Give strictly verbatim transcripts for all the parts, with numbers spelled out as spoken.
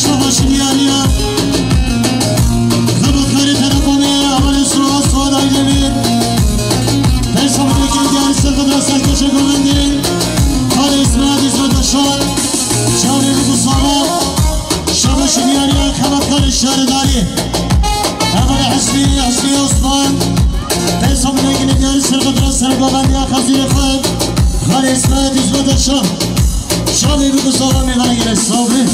Şabaşî diyariya xebatkarê Telekomê, hevalê Suha, Suha Aydemir. Pêşa wekî diyarî serkeftin serkeşê govendê, Xalê Îsmet, Îsmet Aşar, çavê bi gusava. Şabaşî diyariya xebatkarê şaredarî, hevalê Hesnî, Hesnî Osman. Pêşa wekî diyarî serkeftin sergovendiya Xezîrê xwe, Xalê Îsmet, Îsmet Aşar. Şabaşî bi gusava mêvanê gelek sağ olun.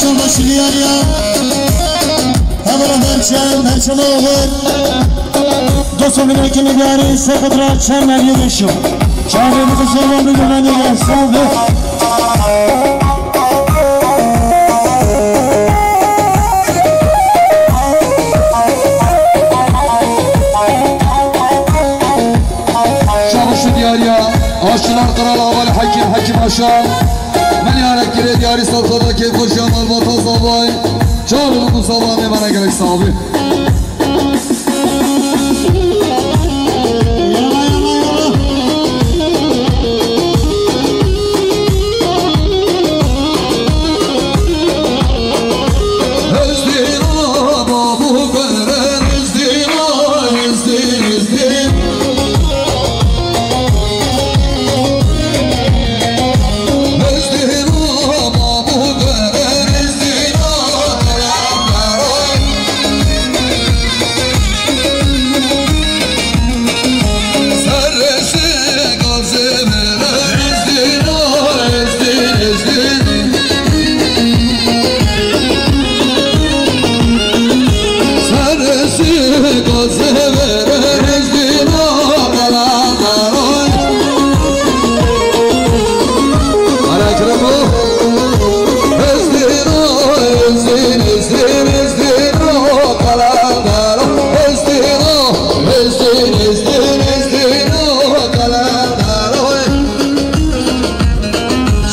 Şabaşî diyariya. Hevala berçem, berçem oğur. Dosto minekini diyarî, sekatra çem neviyê deşo. Çavê bi kuzava bi guvendê gelek sağ olun. Şabaşî diyariya, Aşilar Kral, hevalê Hekîm, Hekîm Aşar. Melyane kirê diyarî serkeftin keyfxweşiya malbata zavayî. Çavê bi gusava mêvanê gelek sağ olun.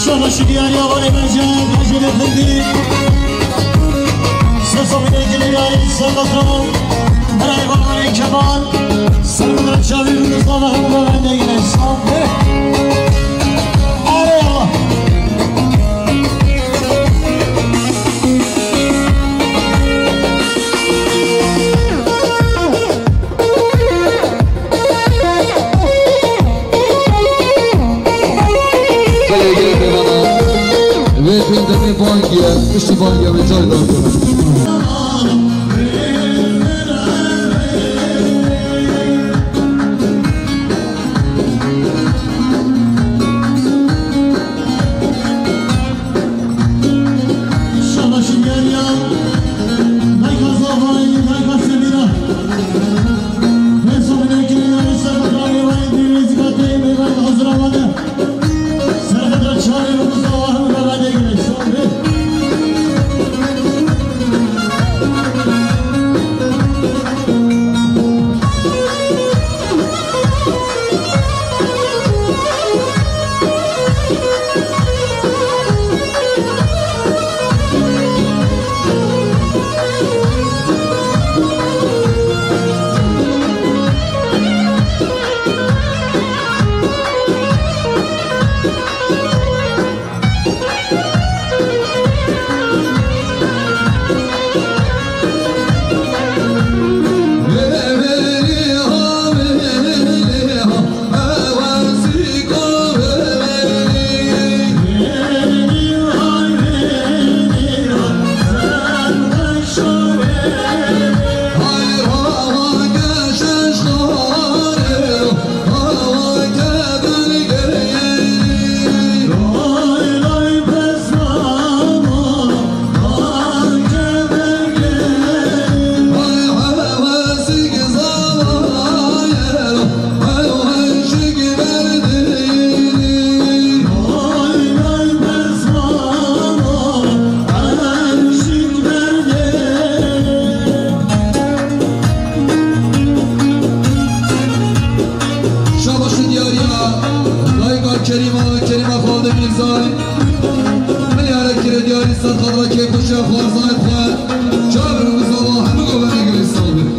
Şabaşî diyariya hevalê Mecid, Mecid Efendi. Sesa minekini diyarî serkeftin. Birayê Babanê Kemal. Serkeftin çavê bi gusava hemû govendê gelek sağ olun. Erê Allah. Belê gelê mêvana. Vê pênc demê bangî ye, piştî bangî ye, vê carê dawî kene. Kerîma Xaldê Mîrzayî, milyarek kirê diyarî ser xatirê kêfxweşiya xwarzayê xwe. Çavên û zava hemû govendê gelê sal bin.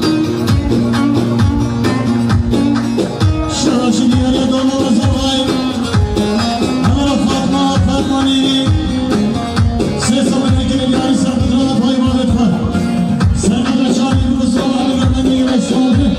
Şaşî diyarê dana zavayê. Hemara Fatma, Fatma Nîrî. Sê sal kirê diyarî ser xatirê xwe. Serkefta çavên û zava hemû govendê gelê sal bin.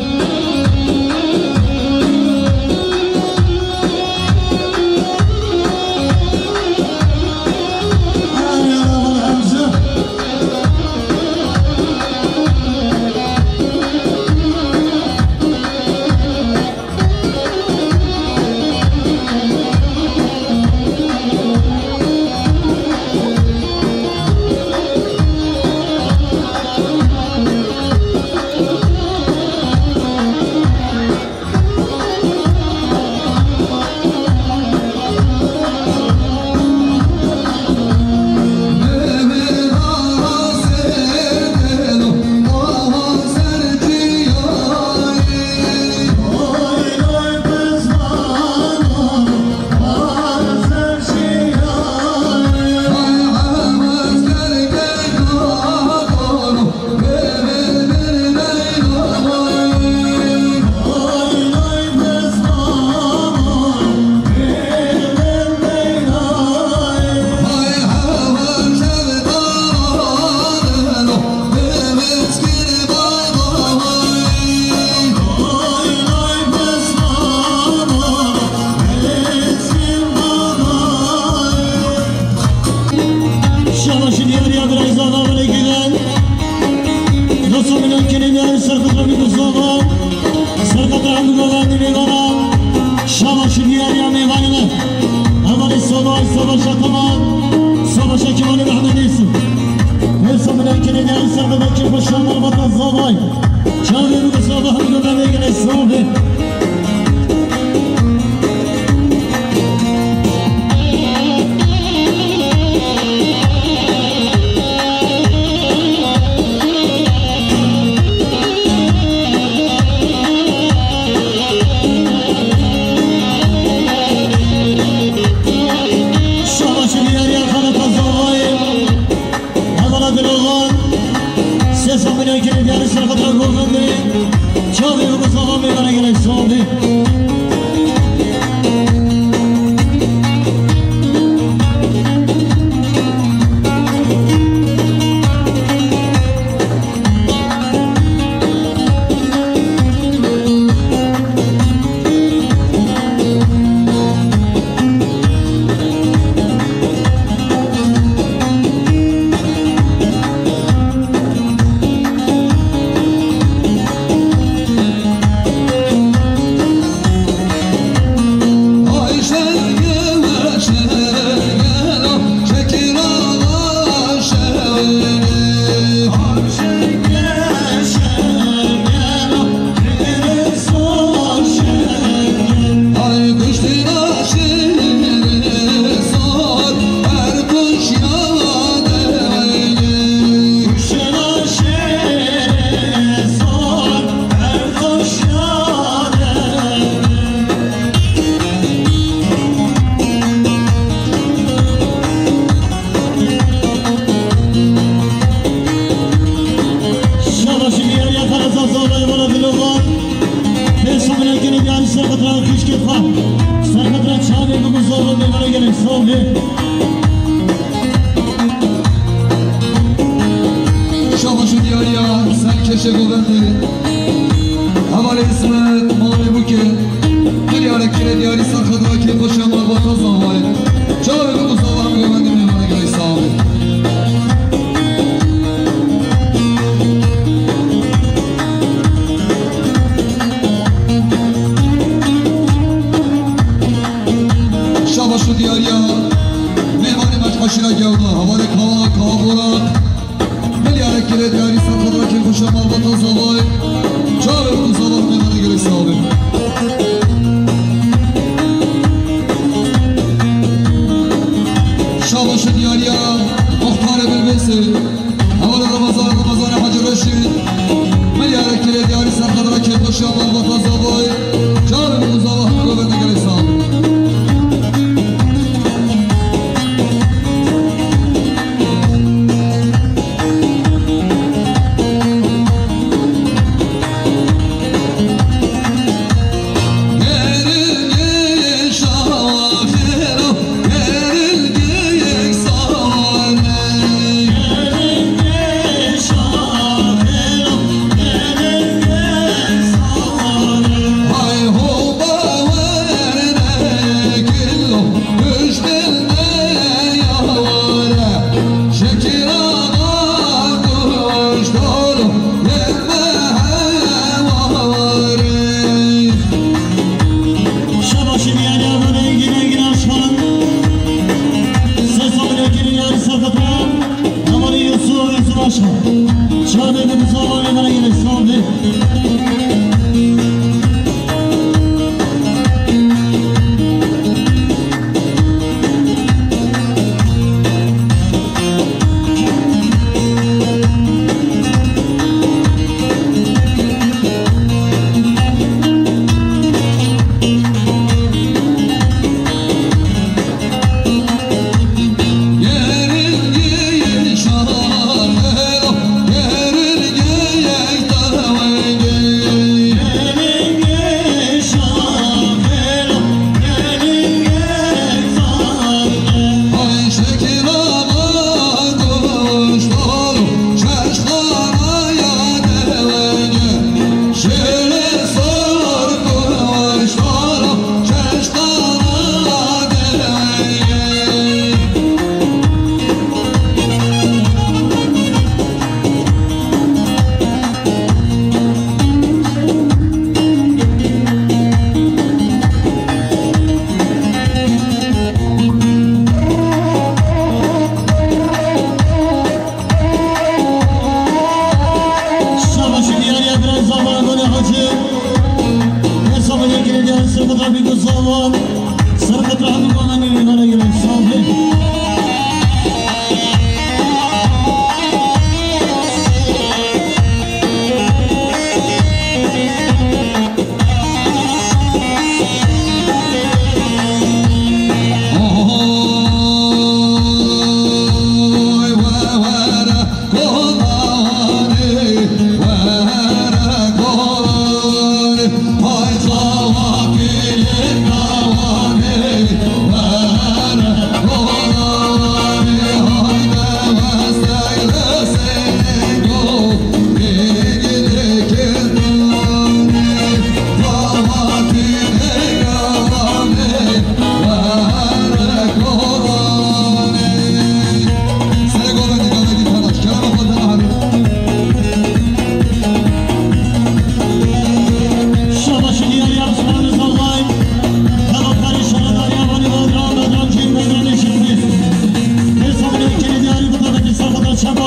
Şabaşî diyariya birayza da bile giden. Dosto milyon kene diyari serkefta bi zava. Serkefta hemû govendê mêvana. Şabaşî diyariya mêvanê me. Hevalê Soba, Soba Şakemal. Soba Şakemal Mehmet Yusuf. Dosto milyon kene diyari serkefta kêfxweşiya malbata zavayê. Çavê û zava hemû govendê gelê sal bin. Şabaşî diyariya xaleta zavayê. Hevala dilovan, sê sal milyon kirê diyarî ser xatirê govendê, çavê û zava mêvana gelek sal bin. Şabaşî diyariya xaleta zavayê hevala dilovan. Pêşa min ekinî diyarî ser xatirê xişkê xwe. Ser xatirê çavê bû zava mêvana gelek sal bin. Şabaşî diyariya serkêşê govendê. Hevalê Îsmet, malê Bûkê. Milyarek kirê diyarî ser xatirê kêfxweşiya malbata zavayê. Çavê bû zava hemû govendê mêvana gelek sal bin. Şabaş û diyariya mêvanê me ji eşîra Gewda, hevalê Kawa, Kawa Borak. Milyarek kirê diyarî ser xatirê kêfxweşiya malbata zavayê. Çavê û zava mêvana gelek sal bin. Şabaş û diyariya muxtarê Bilbêsê. Hevala Ramazan, Ramazan Hacı Reşit. Milyarek kirê diyarî ser xatirê kêfxweşiya malbata zavayê. Çavê û zava hemû govendê gelek sal bin.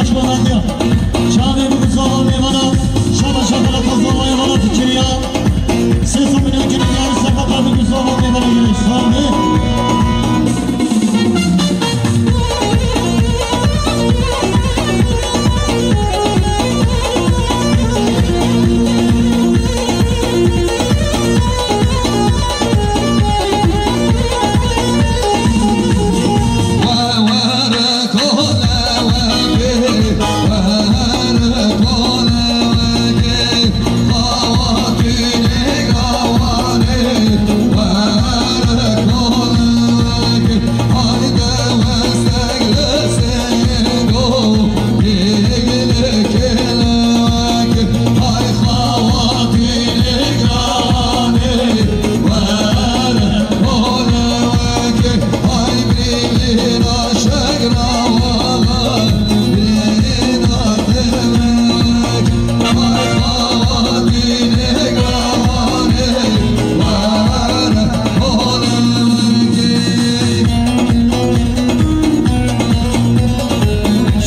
Çavê bi guzava mêvana, şaba şaba la kazava ya vana fikiriya. Sê sed milyon kene yar sefata bi guzava mêvana yine şavê.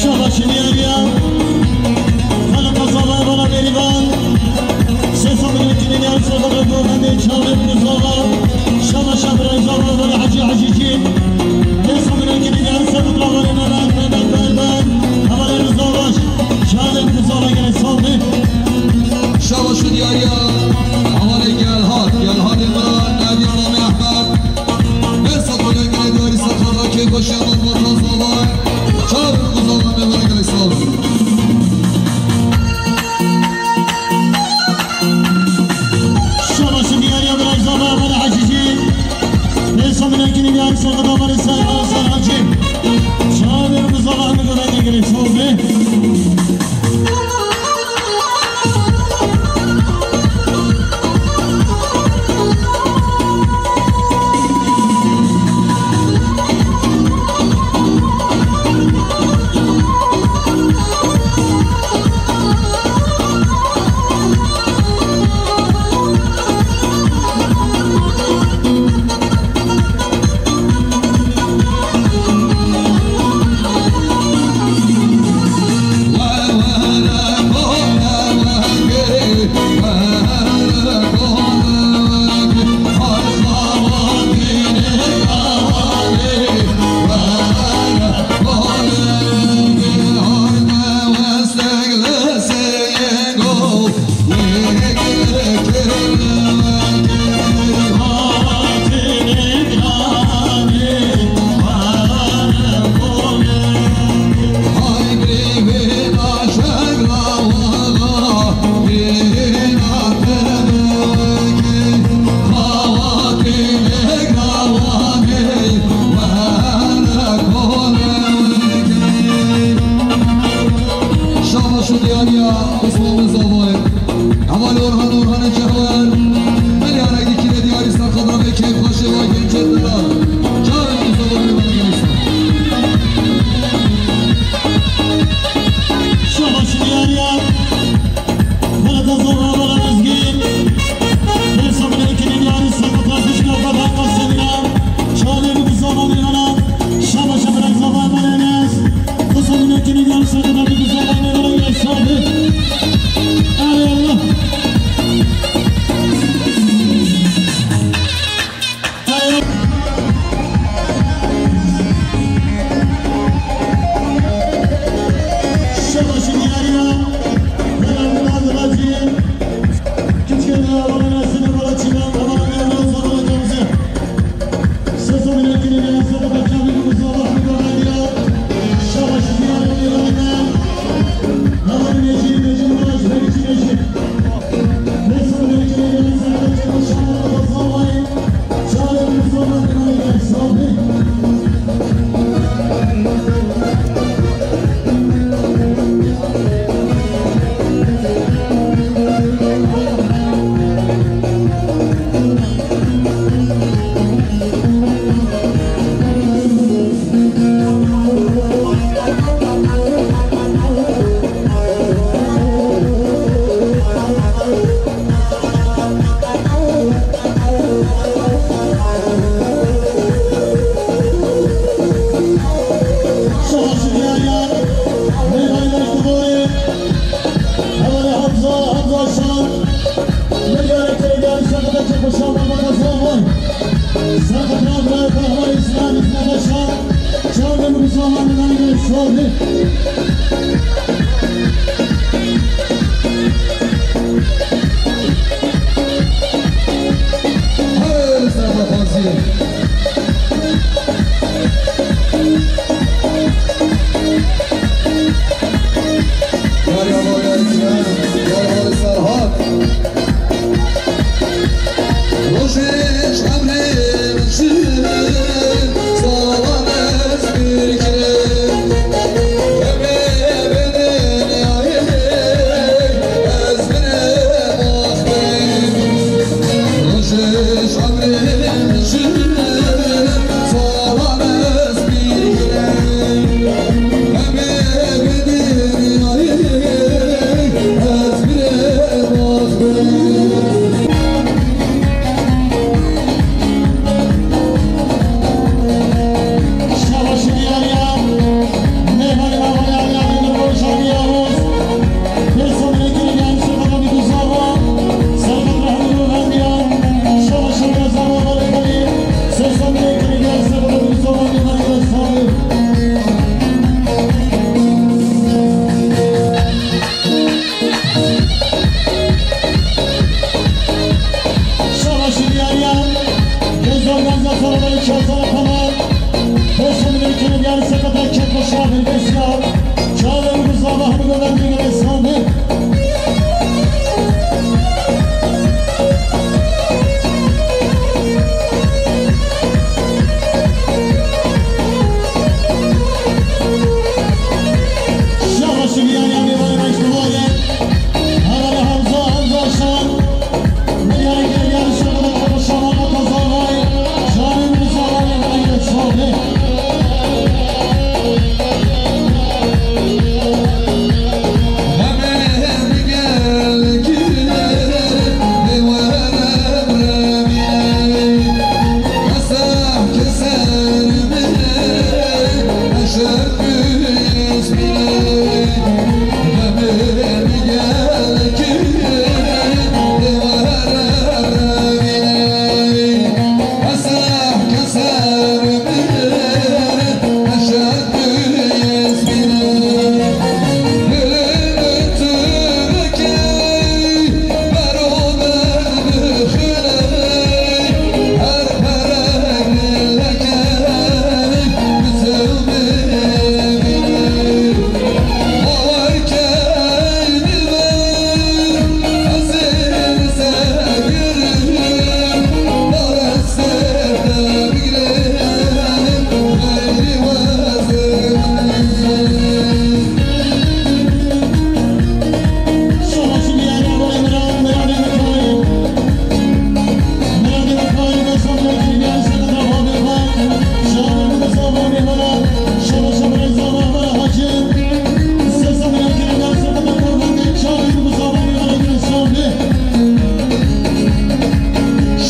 Şabaşî diyariya. Xalika Zava Evala Bêrîvan. Sê sed milyon kî diyar ser xwe govendê çavê bi Zava. Şaba şabirayê Zava Evala Hecî Hecîcî. Sê sed milyon kî diyar ser xwe govendê Mehmet, Mehmet Berber. Hevalê Rıza Baş. Çavê bi Zava gelê sal be. Şaba şu diyariya. Hevalê Gelhat. Gelhatê min a Nevî Ramî Ehmed. Bê sed milyon gelê diyarî ser xwe da kêfxweşiya malbata Zava. Çavê bi Zava me were gelê sal. Şabaşî diyariya birayê Zava Evala Hecîcî. Bê sed milyon kî diyarî ser xwe da Evala Serhan Serhancî. Çavê bi Zava me were gelê sal be.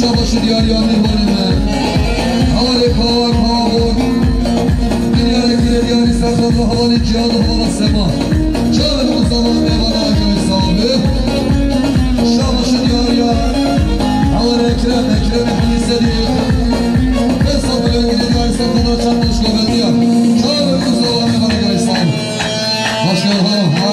Şabaş diyar ya mêvanê me. Hevalê pawa pawa bûn. Diyarê kire diyarê Serdarê hevalê ciya de hevala sema. Çavên û zavan mêvana gilê sabe. Şabaş diyar ya. Hevalê Ekrem, Ekrem Hemî Sedî. Besa bile kire diyarê Serdarê çand baş govetiya. Çavên û zavan mêvana gilê sabe. Başka ha ha.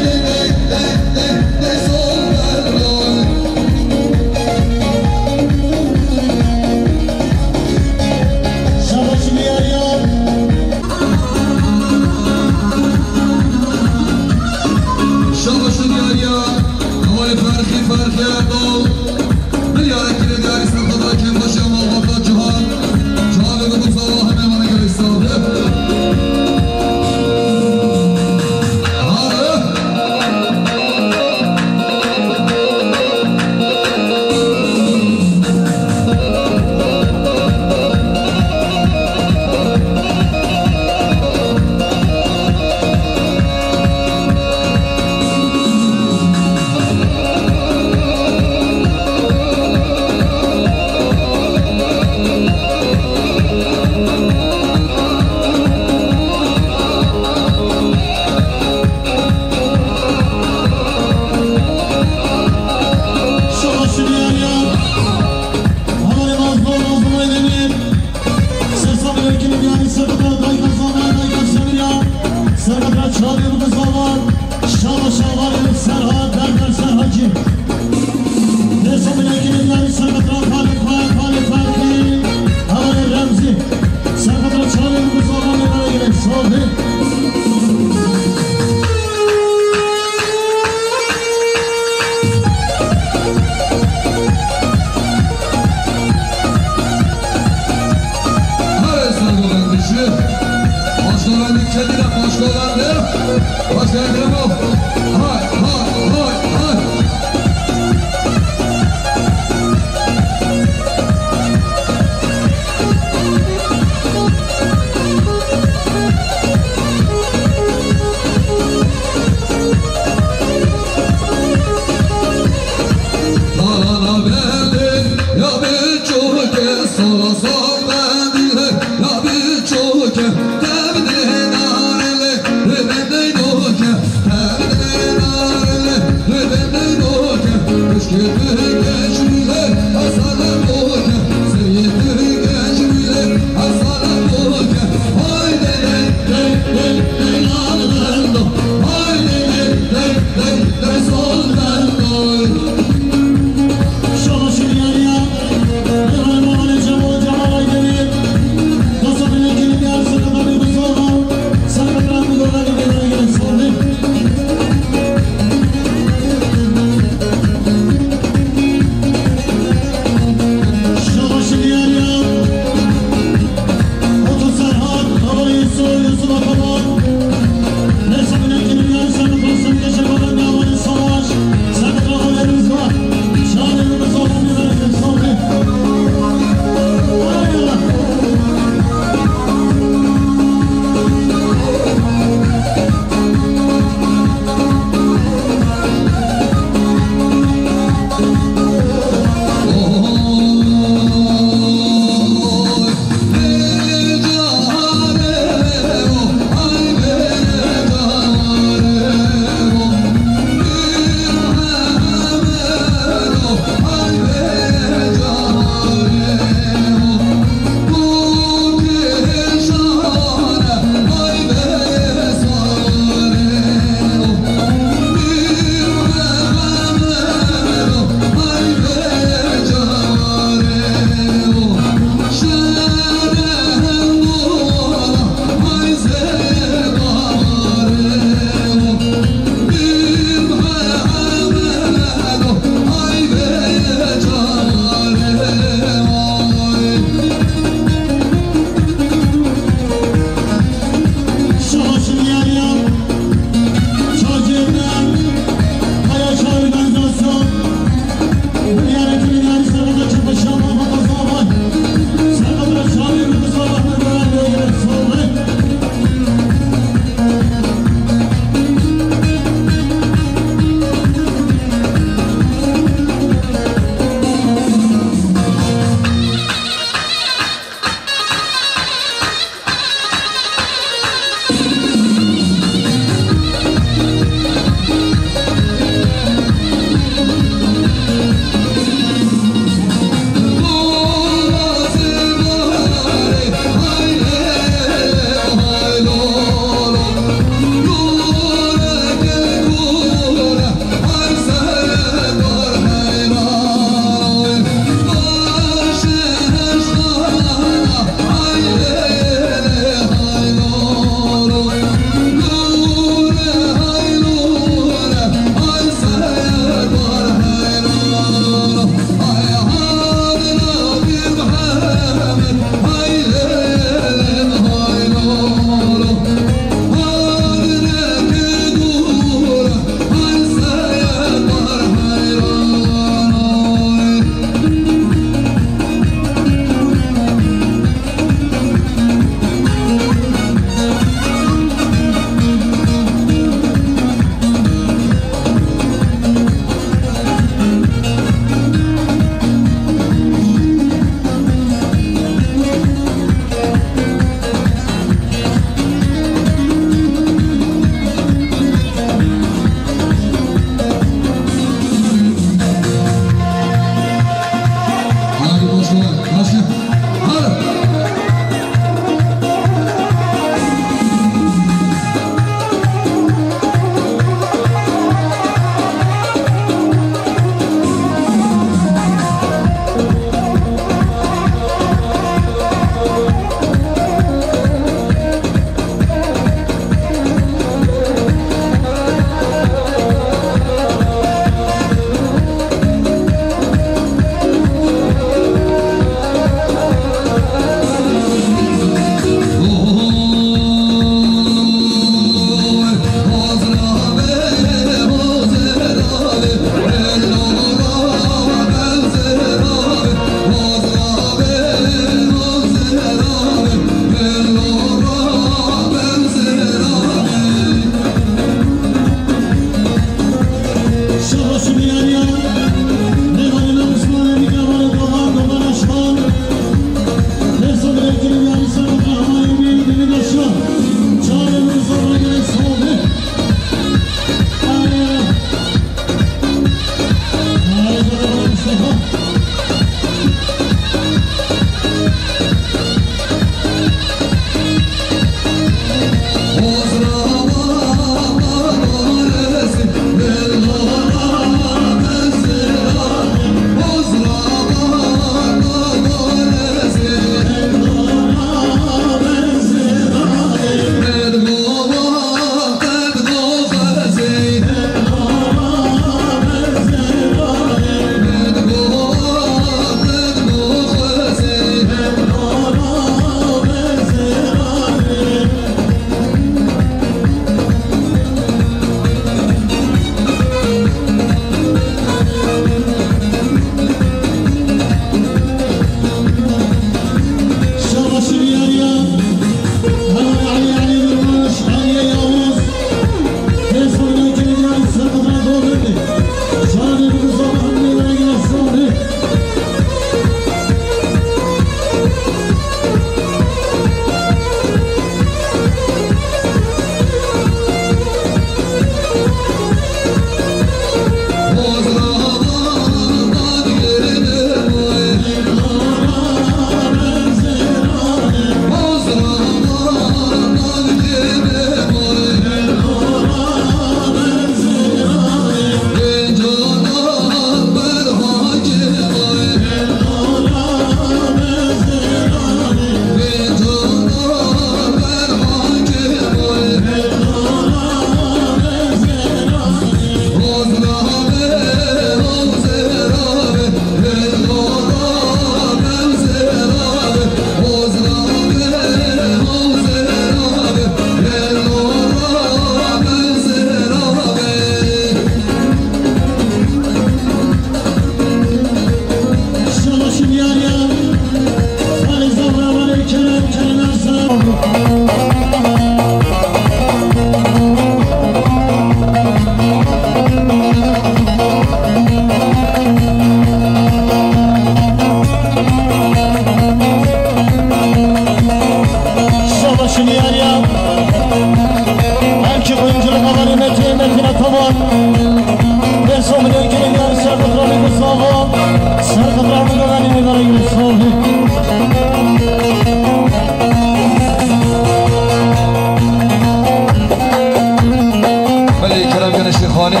Vanê.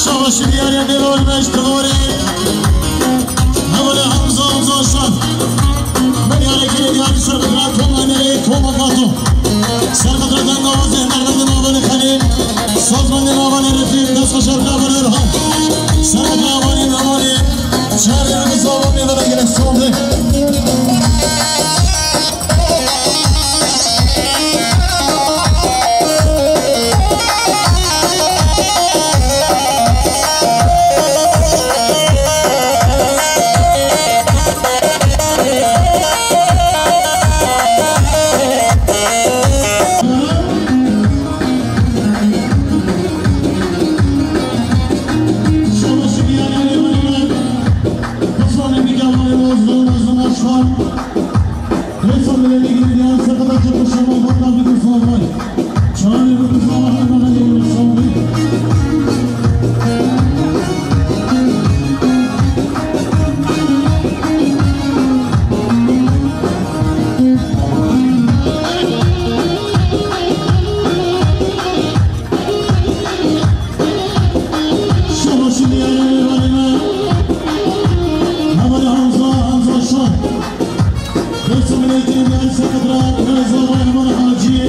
Şabaşi diyarê Dêlol Meşt Gorî. Hevalê Hamza, Hamza Şan. Beriyarekî diyarî serqedra Koma Nerê, Koma Kato. Serqedra dengawazê Mehmetê Navalê Xelîl. Sazmendê Navalê Refîk, destxweşer Navalê Orhan. Serqedra Avalî Navalê. Çarê Rûzava mêvana gelek sor be. Şabaşi diyarê mêvanê me. Hevalê Hamza, Hamza Şan. Rêsa milletê me, serqedra Rêza Rayman Hacî.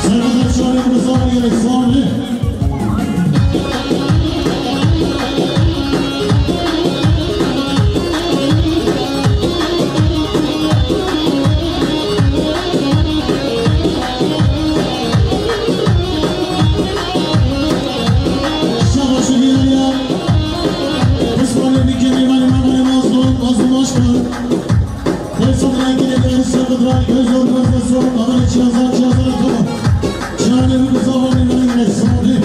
Serqedra çarê Rêza Rayman Sami. Şabaşi diyarê. Pismane bike mêvanê me, mêvanê Mazlum, Mazlum Başkan. Rêsa milletê me, serqedra Rêza Rayman Sami. Avalê çiyazar, çiyazar, tamam. Çarê Rêza Rayman Sami.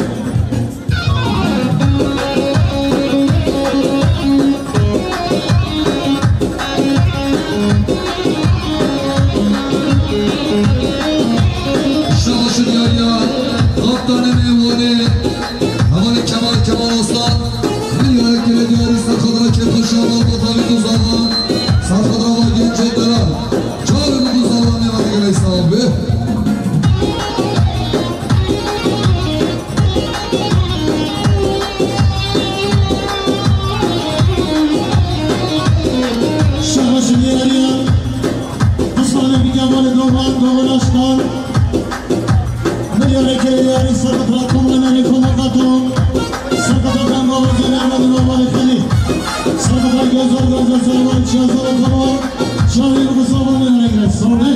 Şaş diyariya, kaptanê mêvanê, hevalê Kemal, Kemal Aslan, milyarekê diyarî serqedra Kêfxweşa Malbata Vî Duzava, serqedra Vagên Cendera, çarê Vî Duzava mêvanê gelek sağ be. Şabaşi diyariya, pismane bike hevalê Dogan, Dogan Aşkan. Milyarekê diyarî serqedra Komê Nerê, Koma Kato. Serqedra dengawazê Mehmetê Navalê Xelîl. Serqedra Gözler, Gözler, Serqedra Çiyazar, Koma. Şahin Mustafa Mehmet Sami.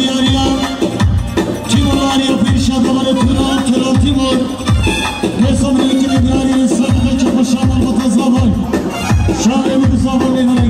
Yariya, Timur Yariya, Perişan Damarı Turan, Turan Timur. Hesabını ekibin Yariya, Sabıka Çapa Şaban Batazlavan. Şaban Batazlavan, Meyhan